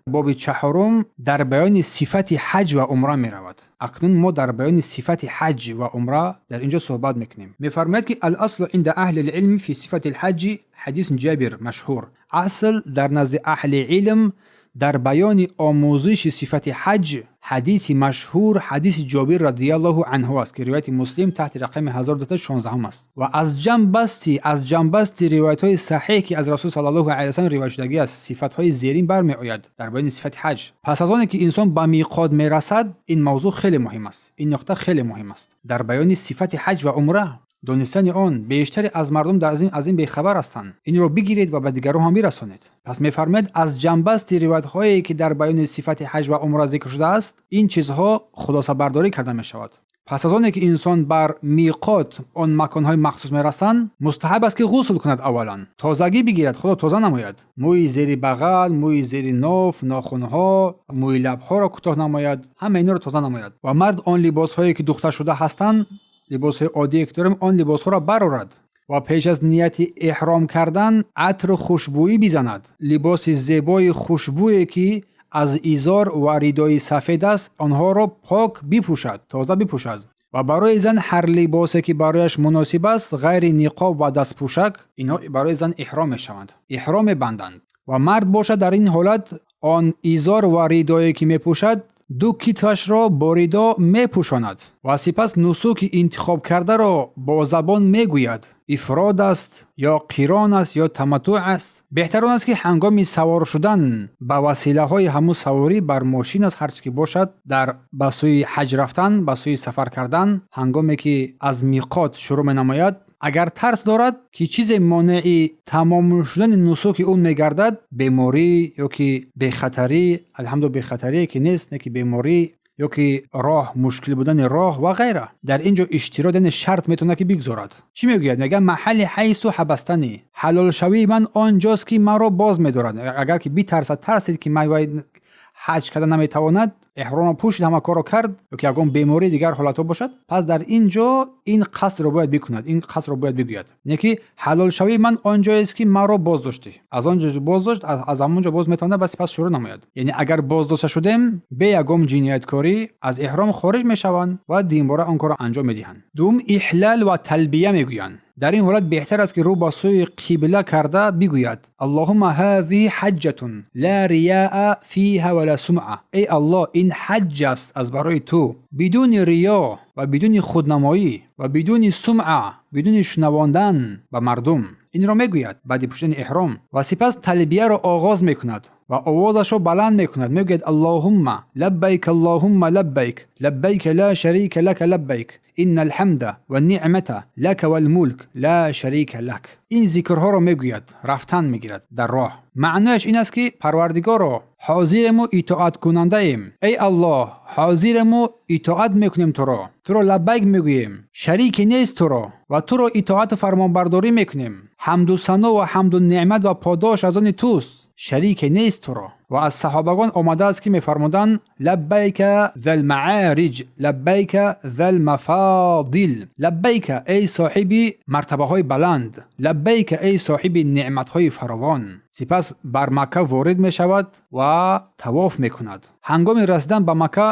Боби чаҳорум дар баёни сифати ҳаҷ ва умра меравад. Акнун мо дар баёни сифати ҳаҷ ва умра дар ин ҷо суҳбат мекунем. Мефармояд, ки الأصل عند أهل العلم في صفة الحج حديث جابر مشهور. Асл дар назди аҳли илм дар баёни омӯзиши сифати ҳаҷ ҳадиси машҳур, ҳадиси Ҷобир радиаллоҳу анҳу аст, ки ривояти Муслим таҳти рақами 1216 аст. Ва аз ҷамъбасти ривоятҳои саҳеҳ, ки аз Расул саллаллоҳу алайҳи васаллам ривоят шудагӣ аст, сифатҳои зерин бармеояд дар баёни сифати ҳаҷ. Пас аз оне ки инсон ба миқот мерасад, ин мавзӯъ хеле муҳим аст, ин нуқта хеле муҳим аст дар баёни сифати ҳаҷ ва умра. Донистани он, бештаре аз мардум аз ин бехабар ҳастанд. Инро бигиред ва ба дигарон ҳам бирасонед. Пас мефармояд, аз ҷамъбасти ривоятҳое, ки дар баёни сифати ҳаҷ ва умра зикр шудааст, ин чизҳо хулосабардорӣ карда мешавад. Пас аз оне ки инсон бар миқот, он маконҳои махсус, мерасанд, мустаҳаб аст, ки ғусл кунад, аввалан тозагӣ бигирад, худо тоза намояд, мӯи зери бағал, мӯи зери ноф, нохунҳо, мӯи лабҳоро кӯтоҳ намояд, ҳама инро тоза намояд. Ва мард он либосҳое, ки духта шуда ҳастанд, либосҳои оддие, ки дорем, он либосҳоро барорад ва пеш аз нияти эҳром кардан атру хушбӯӣ бизанад. Либоси зебои хушбӯе, ки аз изор ва ридои сафед аст, онҳоро пок бипӯшад, тоза бипӯшад. Ва барои зан ҳар либосе, ки барояш муносиб аст, ғайри ниқоб ва дастпӯшак, инҳо барои зан эҳром мешаванд, эҳром мебанданд. Ва мард бошад, дар ин ҳолат он изор ва ридое, ки мепӯшад, ду китфашро бо ридо мепӯшонад ва сипас нусуки интихобкардаро бо забон мегӯяд: ифрод аст ё қирон аст ё таматтуъ аст. Беҳтар он аст, ки ҳангоми савор шудан ба василаҳои ҳамун саворӣ, бар мошин аст, ҳар чиз ки бошад, дар ба сӯи ҳаҷ рафтан, ба сӯи сафар кардан, ҳангоме ки аз миқот шурӯъ менамояд, агар тарс дорад, ки чизе монеи тамом шудани нусуки ӯ мегардад, беморӣ ё ки бехатарӣ, алҳамду, бехатарие ки нест, не ки беморӣ ё ки роҳ, мушкил будани роҳ ва ғайра, дар ин ҷо иштирот, яъне шарт метавонад, ки бигзорад. Чӣ мегӯяд? Мегӯяд: محلي حيث حبستني, ҳалолшавии ман он ҷост, ки маро боз медорад. Агар ки битарсад, тарсид, ки ман ҳаҷ карда наметавонад, эҳромро пӯшид, ҳама корро кард, ё ки ягон бемории дигар ҳолатҳо бошад, пас дар ин ҷо ин қасдро бояд бикунад, ин қасдро бояд бигӯяд, не ки ҳалолшавии ман он ҷоест, ки маро боздоштӣ. Аз он ҷо боздошт, аз ҳамон ҷо боз метавонад ба сипас шурӯъ намояд. Яъне агар боздошта шудем, бе ягон ҷинояткорӣ аз эҳром хориҷ мешаванд ва димбора он корро анҷом медиҳанд. Дуюм, иҳлал ва талбия мегӯянд. Дар ин ҳолат беҳтар аст, ки рӯ ба сӯи қибла карда бигӯяд: اللهم هذه حجة لا رياء فيها ولا سمعة. Эй Аллоҳ, ин ҳаҷ аст аз барои ту, бидуни риё ва бидуни худнамоӣ ва бидуни сумъа, бидуни шунавондан ба мардум. Инро мегӯяд баъди пӯшидани эҳром ва сипас талбияро оғоз мекунад ва овозашро баланд мекунад. Мегӯяд: اللهم لبيك، اللهم لبيك، لبيك لا شريك لك لبيك، إن الحمد والنعمة لك والملك لا شريك لك. Ин зикрҳоро мегӯяд, рафтан мегирад дар роҳ. Маънояш ин аст, ки Парвардигоро, ҳозирему итоаткунандаем. Эй Аллоҳ, ҳозирему итоат мекунем туро, туро лаббайк мегӯем, шарике нест туро ва туро итоату фармонбардорӣ мекунем. Ҳамду сано ва ҳамду неъмат ва подош аз они туст, шарике нест туро. Ва аз саҳобагон омадааст, ки мефармуданд: لبيك ذا المعارج، لبيك ذا المفاضل. لبيك, эй соҳиби мартабаҳои баланд, لبيك, эй соҳиби неъматҳои фаровон. Сипас бар Макка ворид мешавад ва тавоф мекунад. Ҳангоми расидан ба Макка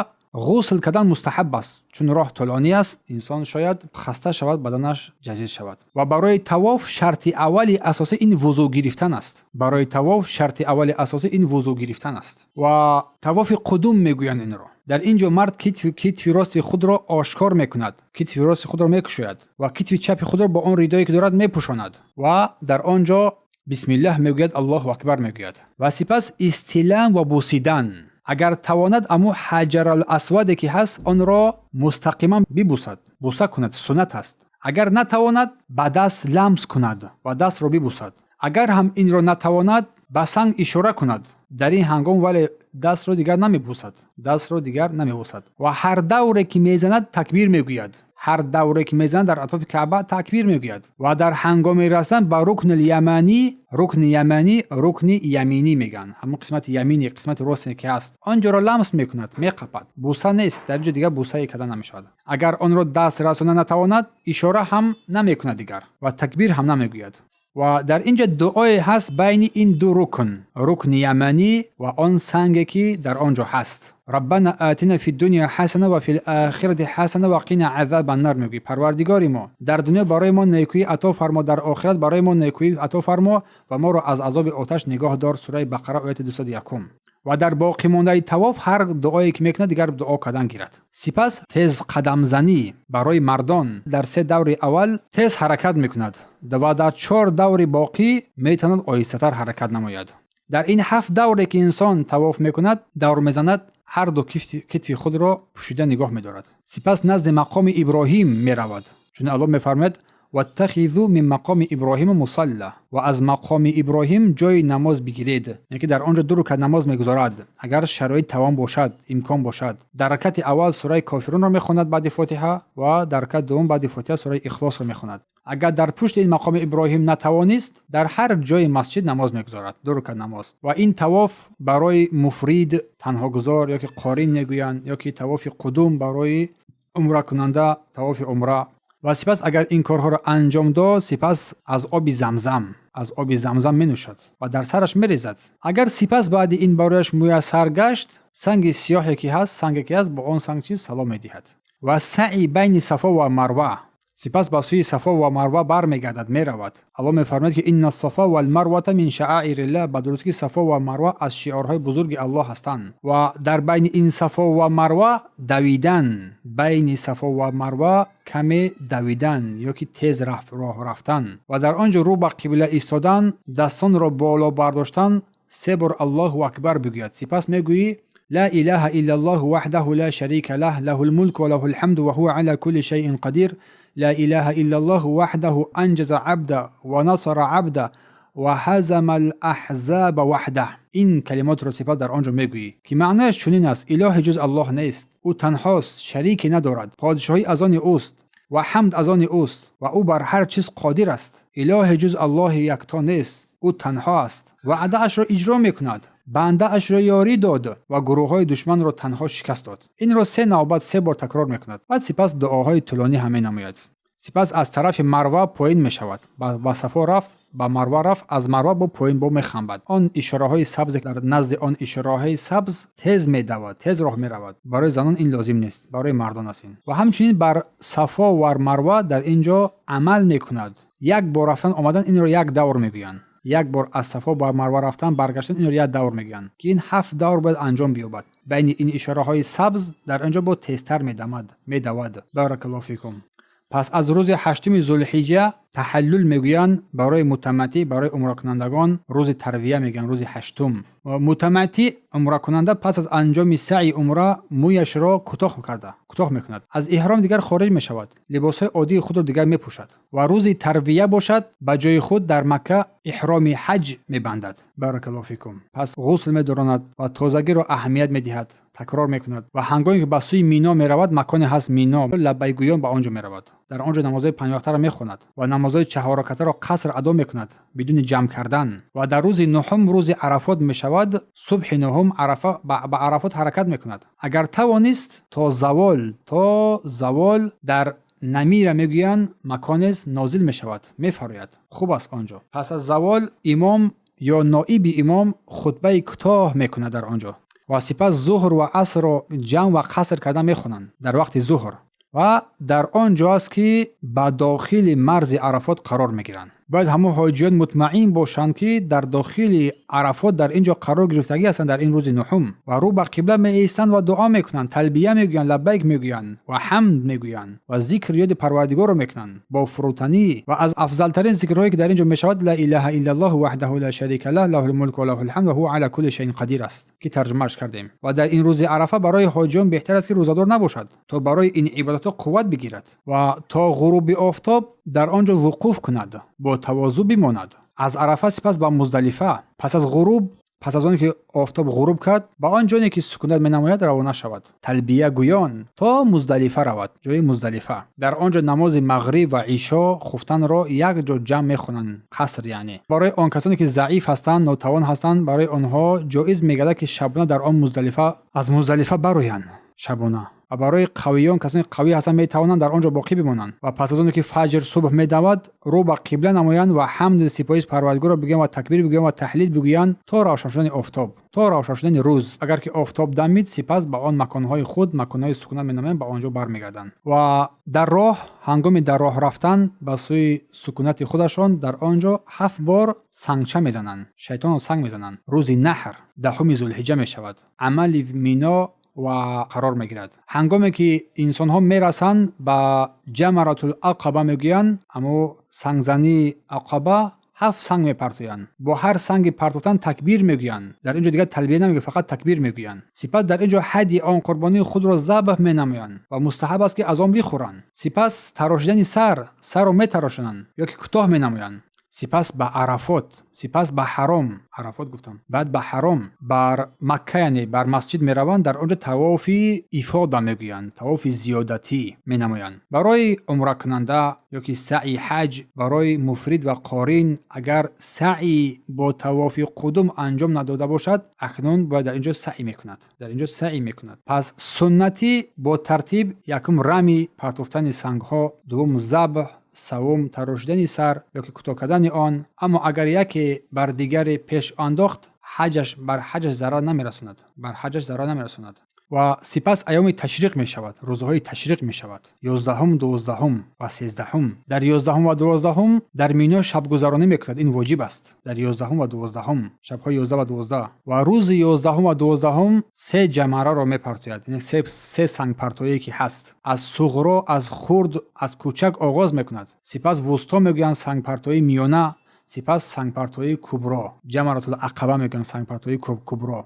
ғусл кардан мустаҳаб аст, чун роҳ тӯлонӣ аст, инсон шояд хаста шавад, баданаш ҷазир шавад. Ва барои тавоф шарти аввали асосӣ ин вузӯ гирифтан аст. Барои тавоф шарти аввали асосӣ ин вузӯ гирифтан аст. Ва тавофи қудум мегӯянд инро. Дар ин ҷо мард китфи рости худро ошкор мекунад, китфи рости худро мекушояд ва китфи чапи худро бо он ридое, ки дорад, мепӯшонад ва дар он ҷо бисмиллаҳ мегӯяд, Аллоҳу акбар мегӯяд ва сипас истилам ва бусидан. Агар тавонад, аму ҳаҷарал асваде, ки ҳаст, онро мустақиман бибусад, буса кунад, суннат аст. Агар натавонад, ба даст ламс кунад ва дастро бибусад. Агар ҳам инро натавонад, ба санг ишора кунад дар ин ҳангом, вале дастро дигар намебусад, дастро дигар намебусад. Ва ҳар давре, ки мезанад, такбир мегӯяд. Ҳар давре, ки мезанад дар атрофи Каъба, такбир мегӯяд. Ва дар ҳангоми расидан ба рукни яманӣ, рукни яманӣ, рукни яминӣ мегӯянд, ҳамон қисмати ямини, қисмати росте, ки ҳаст, он ҷоро ламс мекунад, меқапад. Буса нест дар ин ҷо, дигар бусае карда намешавад. Агар онро даст расона натавонад, ишора ҳам намекунад дигар ва такбир ҳам намегӯяд. Ва дар ин ҷо дуое ҳаст байни ин ду рукн, рукни яманӣ ва он санге ки дар он ҷо ҳаст. Раббана атина фи дунё ҳасана ва фил охирати ҳасана ва қина азабан нар мегӯӣ. Парвардигори мо, дар дунё барои мо некӯӣ ато фармо, дар охират барои мо некӯӣ ато фармо ва моро аз азоби оташ нигоҳ дор. Сураи Бақара, ояти 201. Ва дар боқимондаи тавоф ҳар дуое ки мекунад, дигар дуо кардан гирад. Сипас тез қадамзанӣ барои мардон дар се даври аввал тез ҳаракат мекунад ва дар чор даври боқӣ метавонад оҳистатар ҳаракат намояд. Дар ин ҳафт давре ки инсон тавоф мекунад, давр мезанад, ҳар ду китфи худро пӯшида нигоҳ медорад. Сипас назди мақоми Иброҳим меравад, чун Аллоҳ мефармояд: ваттахизу мин мақоми Иброҳима мусалла, ва аз мақоми Иброҳим ҷои намоз бигиред, яъне ки дар он ҷо ду рукат намоз мегузорад, агар шароит тавон бошад, имкон бошад. Дар ракати аввал сураи Кофирунро мехонад баъди Фотиҳа ва дар ракати дуввум баъди Фотиҳа сураи Ихлосро мехонад. Агар дар пушти ин мақоми Иброҳим натавонист, дар ҳар ҷои масҷид намоз мегузорад, ду рукат намоз. Ва ин тавоф барои муфрид, танҳогузор ё ки қорин мегӯянд, ё ки тавофи қудум барои умракунанда, тавофи умра. Ва сипас агар ин корҳоро анҷом дод, сипас аз оби Замзам менӯшад ва дар сараш мерезад. Агар сипас баъди ин барояш муяссар гашт, санги сиёҳе ки ҳаст, санге ки ҳаст, бо он санг чиз салом медиҳад. Ва саъи байни Сафо ва Марва. Сипас ба сӯи Сафо ва Марва бармегардад, меравад. Аллоҳ мефармояд ки инна сафо валмарвата мин шаъаириллаҳ, ба дурустӣ Сафо ва Марва аз шиорҳои бузурги Аллоҳ ҳастанд. Ва дар байни ин Сафо ва Марва давидан, байни Сафо ва Марва каме давидан ё ки тез роҳ рафтан ва дар он ҷо рӯ ба қибла истодан, дастонро боло бардоштан, се бор Аллоҳу акбар бигӯяд. Сипас мегӯӣ: لا إله إلا الله وحده لا شريك له، له الملك وله الحمد وهو على كل شيء قدير، لا إله إلا الله وحده أنجز عبده ونصر عبده وهزم الأحزاب وحده. Ин калимотро сипас дар он ҷо мегӯӣ, ки маънояш чунин аст: илоҳе ҷуз Аллоҳ нест, ӯ танҳост, шарике надорад, подшоҳӣ аз они ӯст ва ҳамд аз они ӯст ва ӯ бар ҳар чиз қодир аст. Илоҳе ҷуз Аллоҳи якто нест, ӯ танҳо аст, ваъдаашро иҷро мекунад, бандаашро ёрӣ дод ва гурӯҳҳои душманро танҳо шикаст дод. Инро се навбат, се бор такрор мекунад. Баъд сипас дуоҳои тӯлонӣ ҳам менамояд. Сипас аз тарафи Марва поин мешавад. Ба Сафо рафт, ба Марва рафт, аз Марва бо поин бо мехамбад. Он ишораҳои сабзе, дар назди он ишораҳои сабз тез медавад, тез роҳ меравад. Барои занон ин лозим нест, барои мардон аст ин. Ва ҳамчунин бар Сафо ва Марва дар ин ҷо амал мекунад. Як бор рафтан омадан, инро як давр мегӯянд. Як бор аз Сафо ба Марва рафтан, баргаштан, инро як давр мегӯянд, ки ин ҳафт давр бояд анҷом биёбад. Байни ин ишораҳои сабз дар он ҷо бо тезтар медамад, медавад. Баракаллоҳу фикум. Пас аз рӯзи ҳаштуми Зулҳиҷа таҳаллул мегӯянд барои мутаматтӣ, барои умракунандагон рӯзи Тарвия мегӯянд, рӯзи ҳаштум. Мутаматтӣ, умракунанда, пас аз анҷоми саъи умра мӯяшро кӯтоҳ карда, кӯтоҳ мекунад, аз эҳром дигар хориҷ мешавад, либосҳои оддии худро дигар мепӯшад ва рӯзи Тарвия бошад, ба ҷои худ дар Макка эҳроми ҳаҷ мебандад. Баракаллоҳу фикум. Пас ғусл медоронад ва тозагиро аҳамият медиҳад, такрор мекунад. Ва ҳангоме ки ба сӯи Мино меравад, маконе ҳаст Мино, лаббайгӯён ба он ҷо меравад, дар он ҷо намозҳои панҷвақтаро мехонад ва намозҳои чаҳорракатаро қаср адо мекунад бидуни ҷамъ кардан. Ва дар рӯзи нуҳум, рӯзи Арафот мешавад, субҳи нуҳум Арафа, ба Арафот ҳаракат мекунад. Агар тавонист, то завол дар Намира мегӯянд маконест, нозил мешавад, мефарояд, хуб аст он ҷо. Пас аз завол имом ё ноиби имом хутбаи кӯтоҳ мекунад дар он ҷо ва сипас зуҳр ва асрро ҷамъ ва қаср карда мехонанд дар вақти зуҳр. Ва дар он ҷо аст, ки ба дохили марзи Арафот қарор мегиранд. Бояд ҳамон ҳоҷиён мутмаин бошанд, ки дар дохили Арафот дар ин ҷо қарор гирифтагӣ ҳастанд дар ин рӯзи нуҳум ва рӯ ба қибла меистанд ва дуо мекунанд, талбия мегӯянд, лаббайк мегӯянд ва ҳамд мегӯянд ва зикр, ёди Парвардигорро мекунанд бо фурӯтанӣ. Ва аз афзалтарин зикрҳое ки дар ин ҷо мешавад ла илаҳа иллаллоҳу ваҳдаҳу ла шарика лаҳ, лаҳул мулку ва лаҳул ҳамд ва ҳува ала кулли шайин қадир аст, ки тарҷумааш кардем. Ва дар ин рӯзи Арафа барои ҳоҷиён беҳтар аст, ки рӯзадор набошад, то барои ин ибодатҳо қувват бигирад ва то ғуруби офтоб дар он ҷо вуқуф кунад, бо тавозӯъ бимонад. Аз Арафа сипас ба Муздалифа. Пас аз ғуруб, пас аз оне ки офтоб ғуруб кард, ба он ҷоне ки сукунат менамояд равона шавад, талбия гӯён то Муздалифа равад, ҷои Муздалифа. Дар он ҷо намози мағриб ва ишо, хуфтанро як ҷо ҷамъ мехонанд, қаср яъне. Барои он касоне ки заиф ҳастанд, нотавон ҳастанд, барои онҳо ҷоиз мегардад, ки шабона дар он Муздалифа, аз Муздалифа бароянд шабона. Ва барои қавиён, касоне қавӣ ҳастанд, метавонанд дар он ҷо боқӣ бимонанд ва пас аз оне ки фаҷр, субҳ медавад, рӯ ба қибла намоянд ва ҳамду сипоиш Парвардигорро бигӯянд ва такбир бигӯянд ва таҳлил бигӯянд то равшан шудани офтоб, то равшан шудани рӯз. Агар ки офтоб дамид, сипас ба он маконҳои худ, маконҳои сукунат менамоянд, ба он ҷо бармегарданд. Ва дар роҳ, ҳангоми дар роҳ рафтан ба сӯи сукунати худашон, дар он ҷо 7 бор сангча мезананд, шайтонро санг мезананд. Рӯзи наҳр, 10 зулҳиҷа мешавад, амали Мино ва қарор мегирад. Ҳангоме ки инсонҳо мерасанд ба Ҷамаратул Ақаба мегӯянд, амо сангзании Ақаба, 7 санг мепартоянд. Бо ҳар санги партофтан такбир мегӯянд. Дар ин ҷо дигар талбия намегӯянд, фақат такбир мегӯянд. Сипас дар ин ҷо ҳадди он қурбонии худро забҳ менамоянд ва мустаҳаб аст, ки аз он бихӯранд. Сипас тарошидани сар, сарро метарошонанд ё ки кӯтоҳ менамоянд. Сипас ба Арафот, сипас ба Ҳаром, Арафот гуфтам, баъд ба Ҳаром, бар Макка, яъне бар масҷид мераванд. Дар он ҷо тавофи ифода мегӯянд, тавофи зиёдатӣ менамоянд. Барои умракунанда ё ки саъи ҳаҷ, барои муфрид ва қорин, агар саъи бо тавофи қудум анҷом надода бошад, акнун бояд дар ин ҷо саъй мекунад, дар ин ҷо саъй мекунад. Пас суннатӣ бо тартиб: якум рами, партофтани сангҳо, дуввум забҳ, севум тарошидани сар ё ки кӯтоҳ кардани он. Аммо агар яке бар дигаре пеш андохт, ҳаҷаш бар ҳаҷаш зарар намерасонад, бар ҳаҷаш зарар намерасонад. Ва сипас айёми ташриқ мешавад, рӯзҳои ташриқ мешавад, 11-ум, 12-ум ва 13-ум. Дар 11-ум ва 12-ум дар Мино шабгузаронӣ мекунад, ин воҷиб аст. Дар 11-ум ва 12-ум, шабҳои 11 ва 12. Ва рӯзи 11-ум ва 12-ум се ҷамараро мепартояд, яъне се сангпартоие ки ҳаст. Аз суғро, аз хурд, аз кӯчак оғоз мекунад. Сипас вусто мегӯянд, сангпартоии миёна, сипас сангпартоии кубро, Ҷамаратул Ақаба мегӯянд, сангпартоии кубро.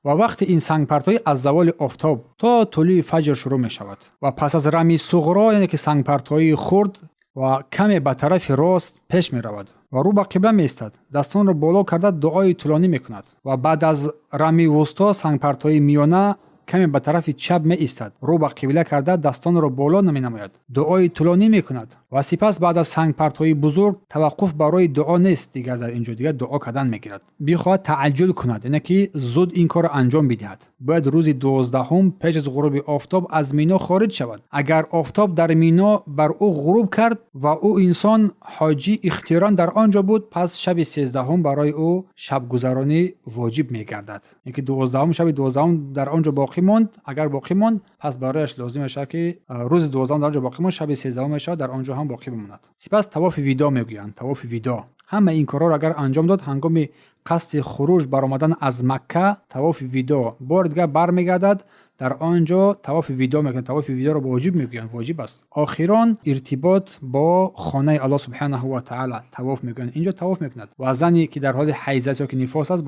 Ва вақти ин сангпартоӣ аз заволи офтоб то тулӯи фаҷр шурӯъ мешавад. Ва пас аз рами суғро, яъне ки сангпартоии хурд, ва каме ба тарафи рост пеш меравад ва рӯ ба қибла меистад, дастонро боло карда дуои тӯлонӣ мекунад. Ва баъд аз рами вусто, сангпартоии миёна, каме ба тарафи чап меистад, рӯ ба қибла карда дастонро боло менамояд, дуои тӯлонӣ мекунад. Ва сипас баъд аз сангпартоии бузург таваққуф барои дуо нест дигар. Дар ин ҷо дигар дуо кардан мегирад. Бихоҳад таъаҷҷул кунад, яъне ки зуд ин корро анҷом бидиҳад, бояд рӯзи 12-ум пеш аз ғуруби офтоб аз Мино хориҷ шавад. Агар офтоб дар Мино бар ӯ ғуруб кард ва ӯ инсон ҳоҷӣ ихтиёран дар он ҷо буд, пас шаби 13-ум барои ӯ шабгузаронӣ воҷиб мегардад. Яъне ки 12-ум, шаби 12-ум дар он ҷо боқӣ монд, агар боқӣ монд, пас барояш лозим мешавад ки рӯзи 12-ум дар он ҷо боқӣ монд, шаби 13-ум мешавад, дар он ҷо ҳам боқӣ бимонад. Сипас тавофи видо мегӯянд, тавофи видо. Ҳама ин корҳоро агар анҷом дод, ҳангоми қасди хуруҷ, баромадан аз Макка, тавофи видо, бори дигар бармегардад, дар он ҷо тавофи видо мекунад. Тавофи видоро воҷиб мегӯянд, воҷиб аст. Охирон иртибот бо хонаи Аллоҳ субҳанаҳу ва таъала тавоф мекунад, инҷо тавоф мекунад. Ва зане ки дар ҳоли ҳайз аст ё ки нифос аст,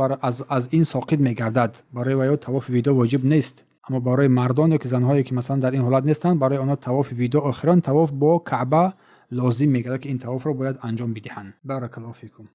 аз ин соқит мегардад, барои ваё тавофи видо воҷиб нест. Аммо барои мардон ё ки занҳое ки масалан дар ин ҳолат нестанд, барои онҳо тавофи видо, охирон тавоф бо Каъба лозим мегардад, ки ин тавофро бояд анҷом бидиҳанд. Баракаллоҳу фикум.